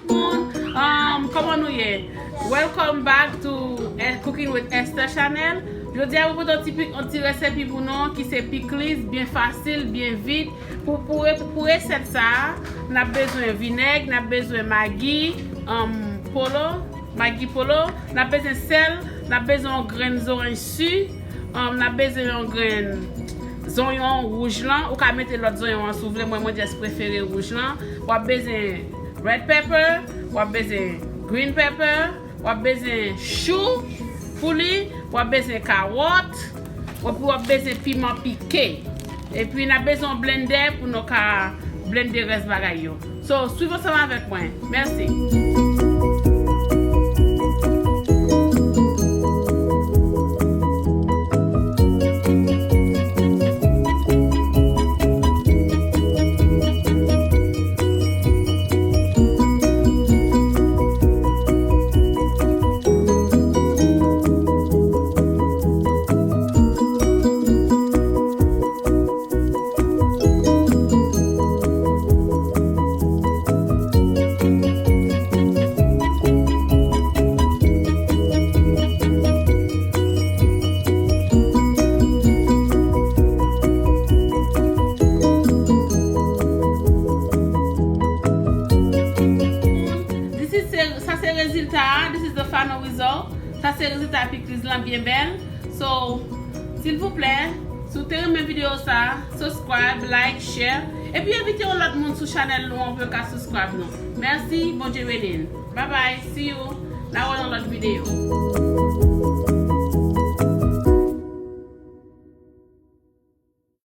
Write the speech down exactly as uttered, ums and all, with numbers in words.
Moun, um, kòman nou ye? Welcome back to, eh, Cooking with Esther Channel. Jodi a, mwen pote yon ti pi-, yon ti resèpi pou nou ki se pikliz, byen fasil, byen vit. Pou, pou, re-, pou resèt sa a, n ap bezwen vinèg, n ap bezwen magi, um, polo, magi polo, n ap bezwen sèl, n ap bezwen yon grenn zoranj si, um, n ap bezwen yon grenn zonyon wouj lan. Ou ka mete lòt zonyon an si w vle, mwen, mwen just prefere wouj lan. W ap bezwen red pepper, w ap bezwen green pepper, w ap bezwen chou pou li, w ap bezwen kawòt, w ap, w ap bezwen piman pike. Epi n ap bezwen yon blendè pou nou ka blende rès bagay yo. So, swiv ansanm avèk mwen. Mèsi. This is, sa se rezilta a. This is the final result. Sa se rezilta pikliz lan, byen bèl. So, silvouplè, si w te renmen videyo sa, subscribe, like, share. Epi envite yon lòt moun sou chanèl nou an pou yo ka subscribe nou. Mèsi, Bondye beni n. Bye bye, see you. N a wè nan lòt videyo.